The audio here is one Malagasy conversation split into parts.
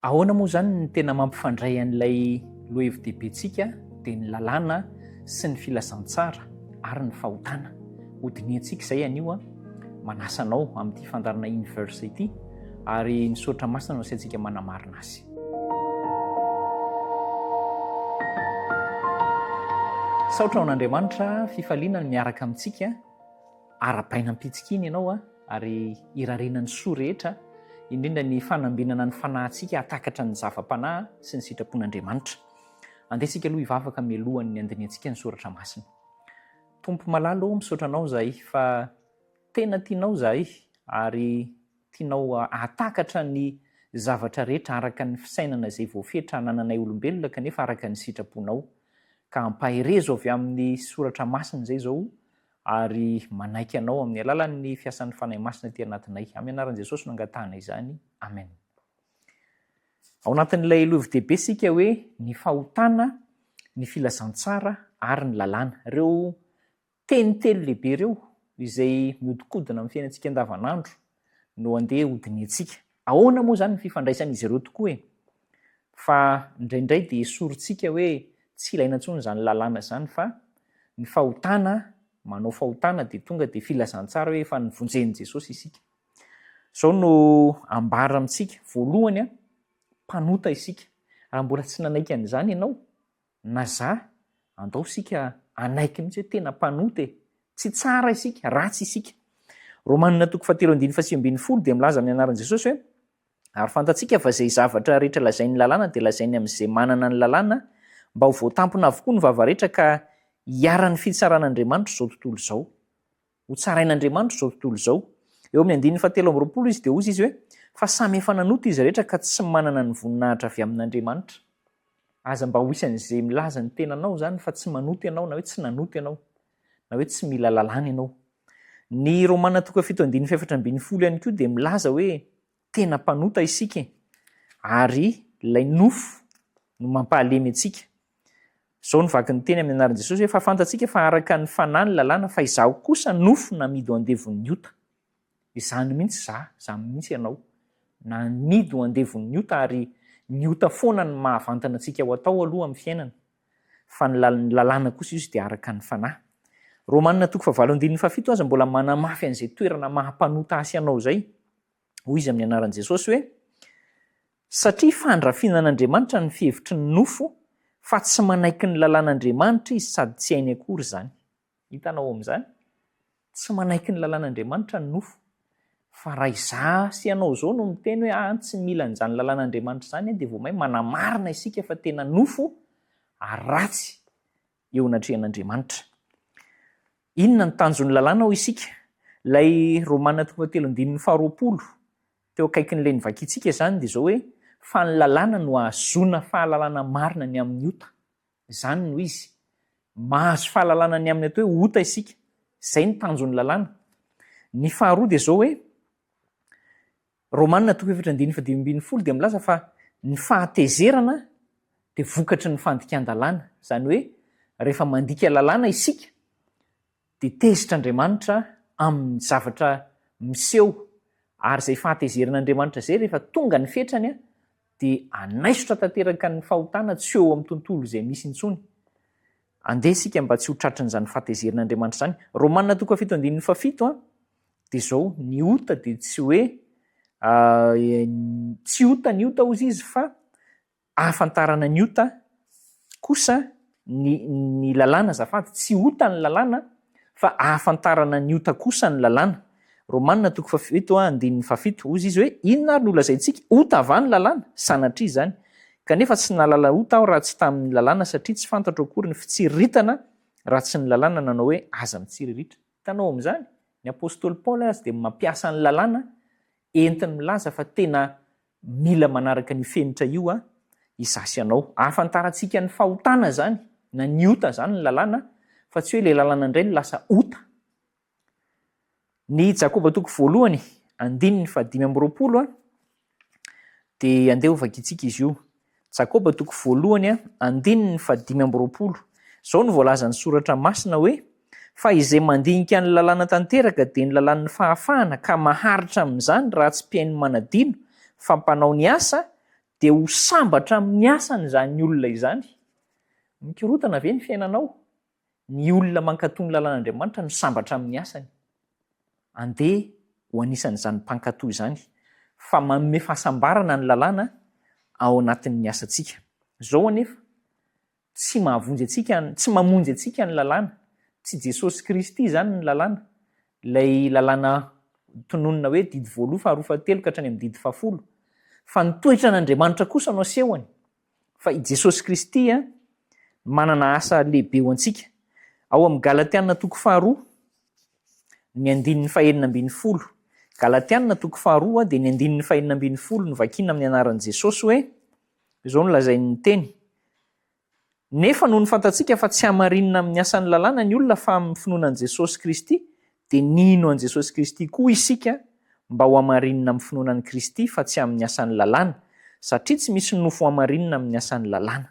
Ahoana moa izany ny tena mampifandray an'ilay lohevi-dehibentsika dia ny lalàna sy ny filazantsara ary ny fahotana? Hodinihantsika izay anio an! Manasa anao amin'ity fandaharana Inverse ity ary ny soratra masina no asaintsika manamarina azy. Saotra ho an'Andriamanitra, fifaliana ny miaraka amintsika. Arahabaina am-pitsikiana ianao ary irariana ny soa rehetra, indrindra ny fanambinana ny fanahintsika hahatakatra ny zava-panahy sy ny sitrapon'Andriamanitra. Andeha isika aloha hivavaka mialohan'ny handinihantsika ny soratra masina. Tompo malala ô, misaotra Anao izahay fa tena tianao izahay ary tianao hahatakatra ny zavatra rehetra araka ny fisainana izay voafetra anananay olombelona kanefa araka ny sitraponao. Ka ampaherezo avy amin'ny soratra masina izay izao ary manaiky Anao amin'ny alalan'ny fiasan'ny Fanahy Masina aty anatinay. Amin'ny anaran'i Jesosy no angatahana izany. Amen. Ao anatin'ilay lovi-dehibe isika hoe ny fahotana, ny filazantsara ary ny lalàna. Ireo teny telo lehibe ireo izay mihodinkodina amin'ny fiainantsika andavanandro no andeha hodinihantsika. Ahoana moa izany ny fifandraisan'izy ireo tokoa e? Fa indraindray dia esorintsika hoe tsy ilaina intsony izany lalàna izany fa ny fahotana, manao fahotana dia tonga dia filazantsara hoe efa novonjen'i Jesosy isika. Izao no ambara amintsika, voalohany, mpanota isika. Raha mbola tsy nanaiky an'izany ianao, Na za, andao isika hanaiky mihitsy hoe tena mpanota e! Tsy tsara isika, ratsy isika. Romanina toko fahatelo andininy fahasivy ambin'ny folo dia milaza amin'ny anaran'i Jesosy hoe, Ary fantatsika fa izay zavatra rehetra lazain'ny lalàna dia lazainy amin'izay manana ny lalàna, mba ho voatampina avokoa ny vava rehetra ka hiharan'ny fitsaran'Andriamanitra izao tontolo izao. Ho tsarain'Andriamanitra izao tontolo izao. Eo amin'ny andininy fahatelo amby roapolo izy dia hozy izy hoe, Fa samy efa nanota izy rehetra ka tsy manana ny voninahitra avy amin'Andriamanitra. Aza mba ho isan'izay milaza ny tenanao izany fa tsy manota ianao na hoe tsy nanota ianao, na hoe tsy mila lalàna ianao. Ny Romana toko fahafito andininy fahefatra ambin'ny folo ihany koa dia milaza hoe tena mpanota isika e, ary ilay nofo no mampahalemy antsika. Izao no vakin'ny teny amin'ny anaran'i Jesosy hoe fa fantatsika fa araka ny fanahy ny lalàna fa izaho kosa nofo namidy ho andevon'ny ota. Izany mihitsy izaho, izany mihitsy ianao. Namidy ho andevon'ny ota ary ny ota foana no mahavantana antsika ho atao aloha amin'ny fiainana. Fa ny lalàna kosa izy dia araka ny fanahy. Romana toko fahavalo andininy fahafito aza mbola manamafy an'izay toerana maha mpanota ahy sy anao izay. Hoy izy amin'ny anaran'i Jesosy hoe, Satria fandrafiana an'Andriamanitra ny fihevitry ny nofo, fa tsy manaiky ny lalàn'Andriamanitra izy sady tsy hainy akory izany. Hitanao amin'izany? Tsy manaiky ny lalàn'Andriamanitra ny nofo. Fa raha izaho sy ianao izao no miteny hoe ah tsy mila an'izany lalàn'Andriamanitra izany aho dia vao may manamarina isika fa tena nofo ary ratsy eo anatrehan'Andriamanitra. Inona ny tanjon'ny lalàna hoy isika? Ilay Romana toko fahatelo andininy faharoapolo teo akaikin'ilay novakintsika izany dia izao hoe fa ny lalàna no ahazoana fahalalana marina ny amin'ny ota. Izany no izy. Mahazo fahalalana ny amin'ny atao hoe ota isika. Izay ny tanjon'ny lalàna. Ny faharoa dia izao hoe Romana toko efatra andininy fahadimy ambin'ny folo dia milaza fa ny fahatezerana dia vokatry ny fandikan-dalàna. Izany hoe rehefa mandika lalàna isika dia tezitra Andriamanitra amin'ny zavatra miseho ary izay fahatezeran'Andriamanitra izay rehefa tonga ny fetrany dia hanaisotra tanteraka ny fahotana tsy eo amin'ny tontolo izay misy intsony. Andeha isika mba tsy ho tratrin'izany fahatezeran'Andriamanitra izany. Romana toko fahafito andininy fahafito dia izao, ny ota dia tsy hoe tsy ota ny ota hozy izy fa ahafantarana ny ota kosa ny ny lalàna azafady, tsy ota ny lalàna fa ahafantarana ny ota kosa ny lalàna. Romana toko fahafito andininy fahafito, hozy izy hoe, inona ary no holazaintsika? Ota va ny lalàna? Sanatria izany. Kanefa tsy nahalala ota aho raha tsy tamin'ny lalàna satria tsy fantatro akory ny fitsiriritana raha tsy ny lalàna nanao hoe aza mitsiriritra. Hitanao amin'izany? Ny apostoly Paoly aza dia mampiasa ny lalàna entiny milaza fa tena mila manaraka an'io fenitra io izaho sy ianao. Ahafantarantsika ny fahotana izany na ny ota izany ny lalàna fa tsy hoe ilay lalàna indray no lasa ota. Ny Jakoba toko voalohany, andininy fahadimy amby roapolo dia andeha hovakintsika izy io. Jakoba toko voalohany, andininy fahadimy amby roapolo. Izao no voalazan'ny soratra masina hoe, Fa izay mandinika ny lalàna tanteraka dia ny lalàn'ny fahafahana ka maharitra amin'izany raha tsy mpihaino manadino fa mpanao ny asa. Dia ho sambatra amin'ny asany izany olona izany. Mikorontana ve ny fiainanao? Ny olona mankatò ny lalàn'Andriamanitra no sambatra amin'ny asany. Andeha ho anisan'izany mpankatò izany, fa manome fahasambarana ny lalàna ao anatin'ny asantsika. Izao anefa, tsy mahavonjy antsika, tsy mamonjy antsika ny lalàna. Tsy Jesosy Kristy izany ny lalàna. Ilay lalàna tononina hoe didy voaloha, faharoa, fahatelo ka hatrany amin'ny didy fahafolo. Fa ny toetran'Andriamanitra kosa no asehony. Fa i Jesosy Kristy manana asa lehibe ho antsika. Ao amin'ny Galatiana toko faharoa, ny andininy fahenina ambin'ny folo. Galatiana toko faharoa dia ny andininy fahenina ambin'ny folo no vakiana amin'ny anaran'i Jesosy hoe, izao no lazain'ny teny, Nefa nony fantatsika fa tsy hamarinina amin'ny asan'ny lalàna ny olona fa amin'ny finoana an'i Jesosy Kristy, dia nino an'i Jesosy Kristy koa isika mba ho hamarinina amin'ny finoana an'i Kristy fa tsy amin'ny asan'ny lalàna, satria tsy misy nofo hamarinina amin'ny asan'ny lalàna.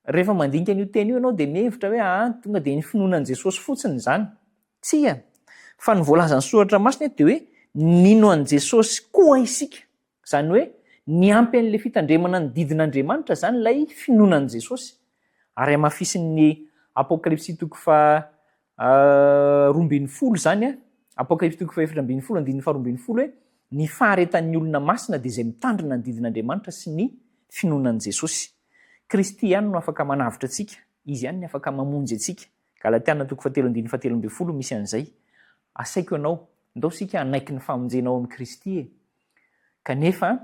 Rehefa mandinika an'io teny io ianao dia mihevitra hoe aa tonga dia ny finoana an'i Jesosy fotsiny izany. Tsia, fa ny voalazan'ny Soratra Masina eto dia hoe nino an'i Jesosy koa isika. Izany hoe niampy an'ilay fitandremana ny didin'Andriamanitra izany ilay finoana an'i Jesosy. Ary hamafisin'ny Apokalypsy toko faha 12 izany, Apokalypsy toko faha 14 andininy faha 12 hoe ny faharetan'ny olona masina dia izay mitandrina ny didin'Andriamanitra sy ny finoana an'i Jesosy. Kristy ihany no afaka manavotra antsika, Izy ihany no afaka mamonjy antsika. Galatiana toko fahatelo andininy fahatelo ambin'ny folo misy an'izay. Asaiko ianao, ndao isika hanaiky ny famonjena ao amin'i Kristy e! Kanefa,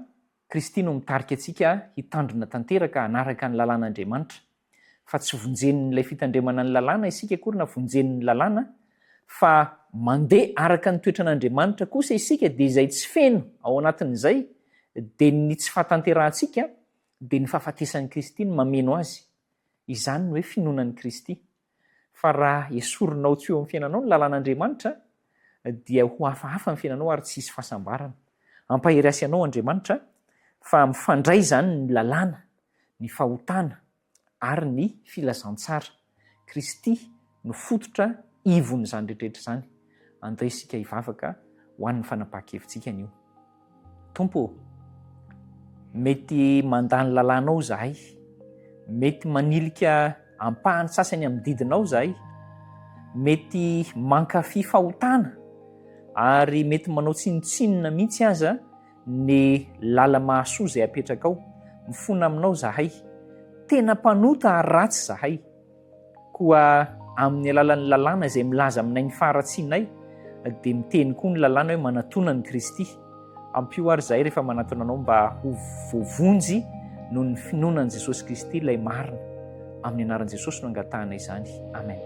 Kristy no mitarika antsika hitandrina tanteraka hanaraka ny lalàn'Andriamanitra. Fa tsy vonjen'ilay fitandremana ny lalàna isika akory na vonjen'ny lalàna, fa mandeha araka ny toetran'Andriamanitra kosa isika dia izay tsy feno ao anatin'izay dia ny tsy fahatanterahantsika dia ny fahafatesan'i Kristy no mameno azy. Izany no hoe finoana an'i Kristy. Fa raha esorinao tsy ho eo amin'ny fiainanao ny lalàn'Andriamanitra, dia ho hafahafa ny fiainanao ary tsy hisy fahasambarana. Hampahery ahy sy anao Andriamanitra fa mifandray izany ny lalàna, ny fahotana ary ny filazantsara. Kristy no fototra ivon'izany rehetrarehetra izany. Andeha isika hivavaka ho an'ny fanapahan-kevitsika anio. Tompo ô, mety mandà ny lalànao izahay, mety manilika ampahany sasany amin'ny didinao izahay, mety mankafy fahotana ary mety manao tsinontsinona mihitsy aza ny lala-mahasoa izay apetrakao. Mifona aminao izahay. Tena mpanota ary ratsy izahay. Koa amin'ny alalan'ny lalàna izay milaza aminay ny faharatsianay, dia miteny koa ny lalàna hoe manatona an'i Kristy. Ampio ary izahay rehefa manatona Anao mba ho voavonjy noho ny finoana an'i Jesosy Kristy ilay marina. Amin'ny anaran'i Jesosy no angatahana izany. Amen.